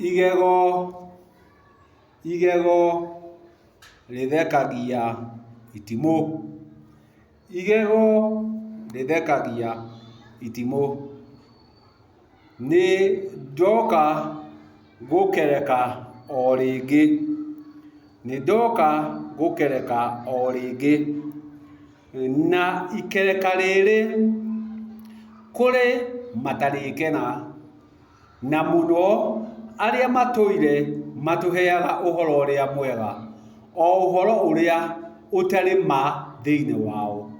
Igego, igego rĩthekagia itimũ. Igego rĩthekagia itimũ. Nĩ ndoka gũkereka o rĩngĩ. Nĩ ndoka gũkereka o rĩngĩ. Na ikereka rĩrĩ kũrĩ matarĩkena. Na mũno arĩa matũire matũheaga ũhoro ũrĩa mwega, o ũhoro ũrĩa ũtarĩ ma thĩinĩ wao,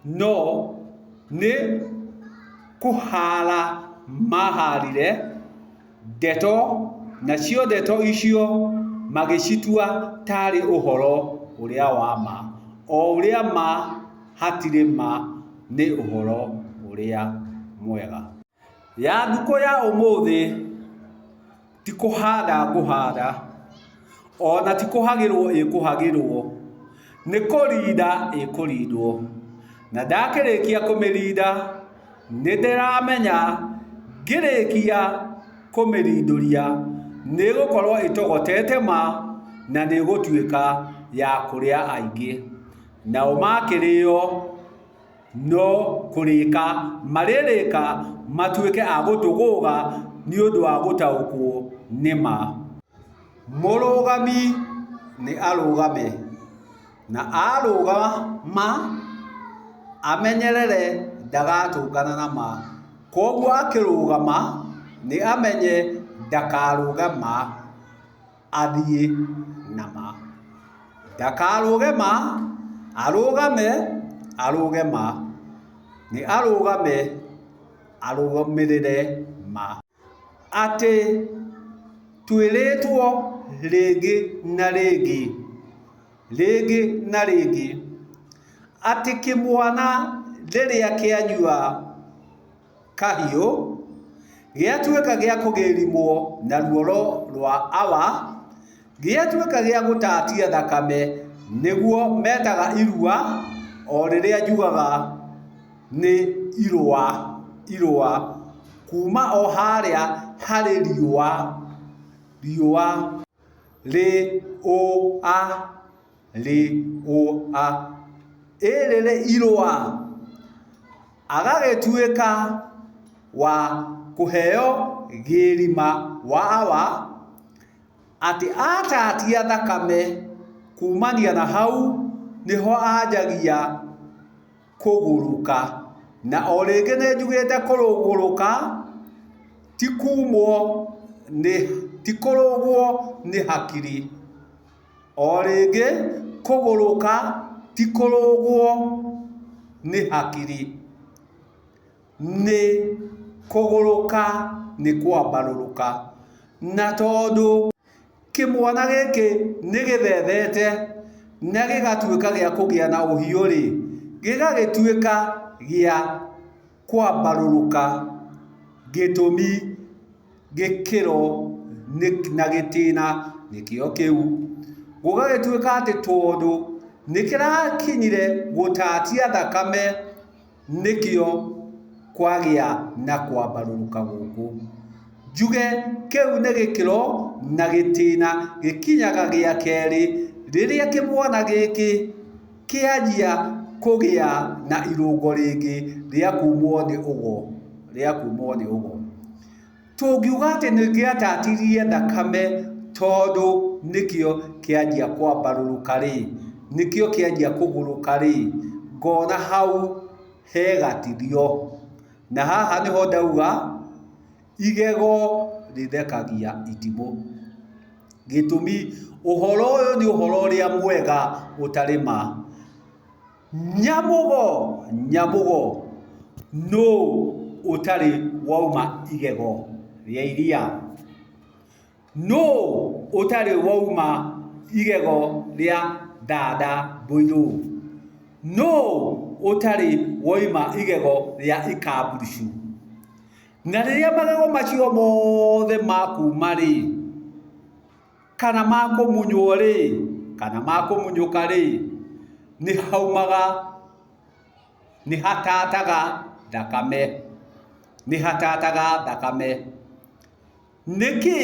no nĩ kũhaara maahaarire ndeto, nacio ndeto icio magĩcitua ta arĩ ũhoro ũrĩa wa ma, o ũrĩa ma hatirĩ ma nĩ ũhoro ũrĩa mwega. Ya thikũ ya ũmũthĩ ti kũhanda ngũhanda, ona ti kũhagĩrwo ĩkũhagĩrwo, nĩ kũrinda ĩkũrindwo. Na ndakĩrĩkia kũmĩrinda, nĩ ndĩramenya ngĩrĩkia kũmĩrindũria nĩ ĩgũkorwo ĩtogotete ma na nĩ ĩgũtuĩka ya kũrĩa aingĩ. Nao makĩrĩo no kũrĩka marĩrĩka matuĩke a gũtũgũga nĩ ũndũ wa gũtaũkwo nĩ ma. Mũrũgami nĩ arũgame, na arũgama amenyerere ndagatũngana na ma. Kwoguo akĩrũgama nĩ amenye ndakarũge ma. Athiĩ na ma. Ndakarũge ma, arũgame, arũge ma. Nĩ arũgame, arũgamĩrĩre ma. Atĩ twĩrĩtwo rĩngĩ na rĩngĩ, rĩngĩ na rĩngĩ, atĩ kĩmwana rĩrĩa kĩanyua kahiũ, gĩatuĩka gĩa kũgĩrimwo na ruoro rwa awa, gĩatuĩka gĩa gũtatia thakame, nĩguo metaga irua, o rĩrĩa njugaga nĩ irũa, irũa, kuma o harĩa harĩ riũa, riũa, rĩ ũ a. Rĩ ũ a ĩ rĩrĩ irũa, agagĩtuĩka wa kũheo gĩrima wa awa, atĩ atatia thakame kumania na hau nĩho anjagia kũgũrũka. Na o rĩngĩ nĩ njugĩte kũrũgũrũka ti kumwo nĩ ti kũrũgwo nĩ hakiri. O rĩngĩ, kũgũrũka ti kũrũgwo nĩ hakiri, nĩ kũgũrũka nĩ kwambarũrũka. Na tondũ kĩmwana gĩkĩ nĩ gĩthethete na gĩgatuĩka gĩa kũgĩa na ũhiũ-rĩ, gĩgagĩtuĩka gĩa kwambarũrũka gĩtũmi gĩkĩro na gĩtĩna nĩkĩo kĩu. Gũgagĩtuĩka atĩ tondũ nĩ kĩrakinyire gũtatia thakame nĩkĩo kwagĩa na kwambarũrũka gũkũ. Njuge kĩu nĩ gĩkĩro na gĩtĩna gĩkinyaga gĩa kerĩ rĩrĩa kĩmwana gĩkĩ kĩanjia kũgĩa na irũngo rĩngĩ rĩa kumwo nĩ ũgo, rĩa kumwo nĩ ũgo. Tũngiuga atĩ nĩ kĩatatirie thakame tondũ nĩkĩo kĩanjia kwambarũrũka-rĩ, nĩkĩo kĩanjia kũgũrũka-rĩ, ngona hau he gatithio. Na haha nĩho ndauga igego rĩthekagia itimũ. Gĩtũmi, ũhoro ũyũ nĩ ũhoro ũrĩa mwega ũtarĩ ma. Nyamũgo, nyamũgo, nũ ũtarĩ wauma igego rĩa iria? Nũ ũtarĩ wauma igego rĩa thanda mbũirũ? Nũ ũtarĩ woima igego rĩa ikamburucu? Na rĩrĩa magego macio mothe makuma-rĩ, kana makũmunywo-rĩ, kana makũmunyũka-rĩ, nĩ haumaga, nĩ hatataga thakame, nĩ hatataga thakame. Nĩkĩ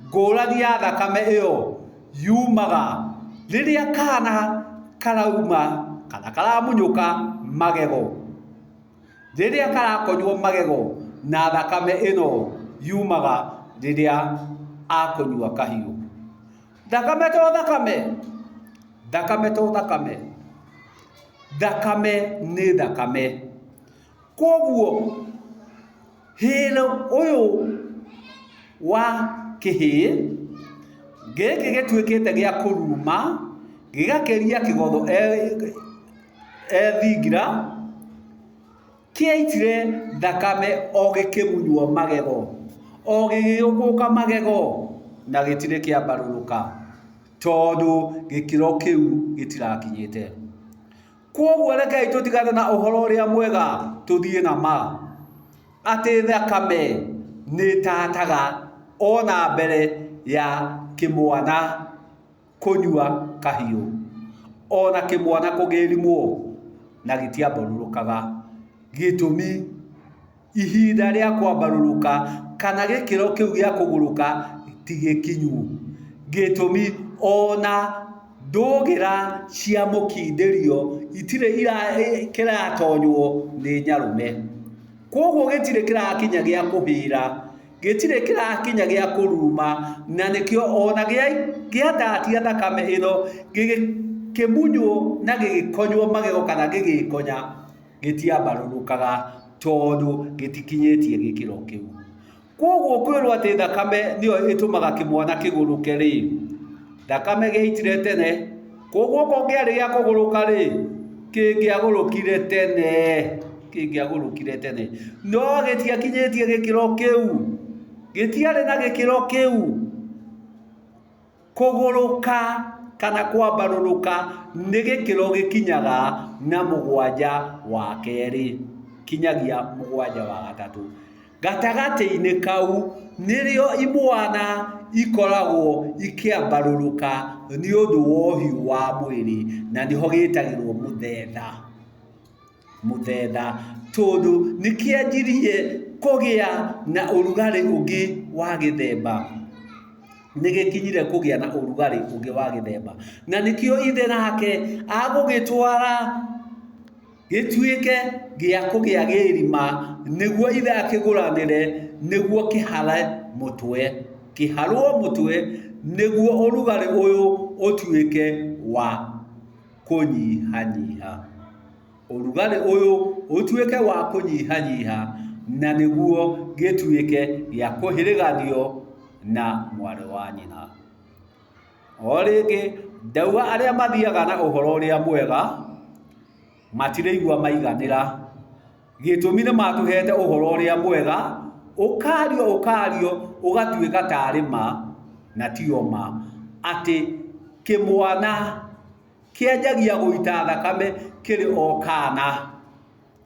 Ngũrani ya thakame ĩyo yumaga rĩrĩa kana karauma kana karamunyũka magego. Rĩrĩa karakonywo magego na thakame ĩno yumaga rĩrĩa akũnyua kahiũ. Thakame to thakame, thakame to thakame, thakame nĩ thakame. Kwoguo hĩro ũyũ wa kĩhĩĩ gĩkĩ gĩtuĩkĩte gĩa kũruma gĩgakĩria kĩgotho ethingira, kĩaitire thakame o gĩkĩmunywo magego, o gĩgĩũkũka magego na gĩtirĩ kĩambarũrũka tondũ gĩkĩro kĩu gĩtirakinyĩte. Kwoguo rekei tũtigane na ũhoro ũrĩa mwega tũthiĩ na ma atĩ thakame nĩ ĩtataga ona mbere ya kĩmwana kũnyua kahiũ, ona kĩmwana kũgĩrimwo na gĩtiambarũrũkaga. Gĩtũmi ihinda rĩa kwambarũrũka kana gĩkĩro kĩu gĩa kũgũrũka ti gĩkinyu. Gĩtũmi ona ndũgĩra cia mũkindĩrio itirĩ kĩratonywo nĩ nyarũme. Kwoguo gĩtirĩ kĩrakinya gĩa kũhĩra, gĩtirĩ kĩrakinya gĩa kũruma, na nĩkĩo ona gĩatatia thakame ĩno gĩkĩmunywo na gĩgĩkonywo magego kana gĩgĩkonya gĩtiambarũrũkaga tondũ gĩtikinyĩtie gĩkĩro kĩu. Kwoguo kwĩrwo atĩ thakame nĩyo ĩtũmaga kĩmwana kĩgũrũke rĩ, thakame gĩaitire tene, kwoguo okorwo kĩarĩ gĩa kũgũrũka rĩ, kĩngĩagũrũkire tene, kĩngĩagũrũkire tene. No gĩtiakinyĩtie gĩkĩro kĩu, gĩtiarĩ na gĩkĩro kĩu. Kũgũrũka kana kwambarũrũka nĩ gĩkĩro gĩkinyaga na mũgwanja wa kerĩ kinyagia mũgwanja wa gatatũ. Gatagatĩ-inĩ kau nĩrĩo imwana ikoragwo ikĩambarũrũka nĩ ũndũ wa ũhiũ wa mwĩrĩ na nĩho gĩtagĩrwo mũthetha. Mũthetha tondũ nĩ kĩanjirie kũgĩa na ũrugarĩ ũngĩ wa gĩthemba. Nĩ gĩkinyire kũgĩa na ũrugarĩ ũngĩ wa gĩthemba. Na nĩkĩo ithe nake agũgĩtwara gĩtuĩke gĩa kũgĩa gĩrima nĩguo ithe akĩgũranĩre nĩguo kĩhare mũtwe. Kĩharwo mũtwe nĩguo ũrugarĩ ũyũ ũtuĩke wa kũnyihanyiha. Ũrugarĩ ũyũ ũtuĩke wa kũnyihanyiha na nĩguo gĩtuĩke gĩa kũhĩrĩganio na mwarĩ wa nyina. O rĩngĩ ndauga arĩa mathiaga na ũhoro ũrĩa mwega matirĩigua maiganĩra. Gĩtũmi nĩ matũhete ũhoro ũrĩa mwega, ũkario ũkario ũgatuĩka tarĩ ma na tiyo ma, atĩ kĩmwana kĩanjagia gũita thakame kĩrĩ o kana,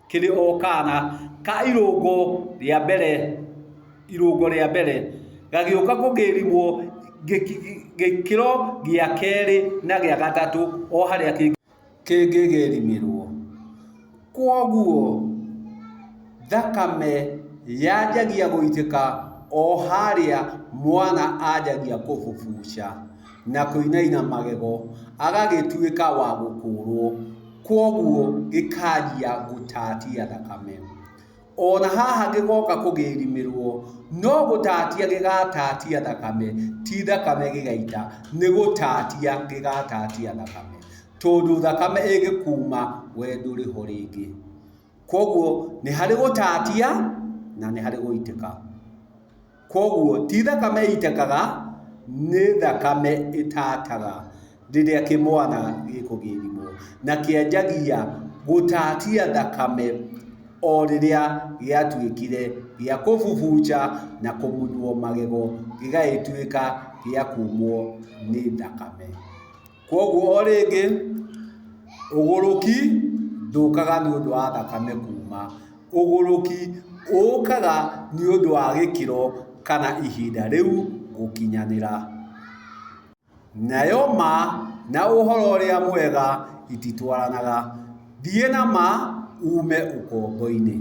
kĩrĩ o kana ka irũngo rĩa mbere, irũngo rĩa mbere, gagĩũka kũgĩrimwo gĩkĩro gĩa kerĩ na gĩa gatatũ o harĩa kĩngĩgĩrimĩrwo. Kwoguo thakame yanjagia gũitĩka o harĩa mwana anjagia kũbubuca na kũinaina magego agagĩtuĩka wa gũkũrwo, kwoguo gĩkanjia gũtatia thakame. Ona haha gĩgoka kũgĩrimĩrwo, no gũtatia gĩgatatia thakame, ti thakame gĩgaita, nĩ gũtatia gĩgatatia thakame. Tondũ thakame ĩngĩkuma, we ndũrĩ ho rĩngĩ. Kwoguo nĩ harĩ gũtatia na nĩ harĩ gũitĩka. Kwoguo ti thakame ĩitĩkaga, nĩ thakame ĩtataga rĩrĩa kĩmwana gĩkũgĩrimwo. Na kĩanjagia gũtatia thakame o rĩrĩa gĩatuĩkire gĩa kũbubunja na kũmunywo magego gĩgagĩtuĩka gĩa kumwo nĩ thakame. Kwoguo o rĩngĩ, ũgũrũki ndũkaga nĩ ũndũ wa thakame kuma. Ũgũrũki ũkaga nĩ ũndũ wa gĩkĩro kana ihinda rĩu gũkinyanĩra. Nayo ma na ũhoro ũrĩa mwega ititwaranaga. Thiĩ na ma ume ũkombo-inĩ.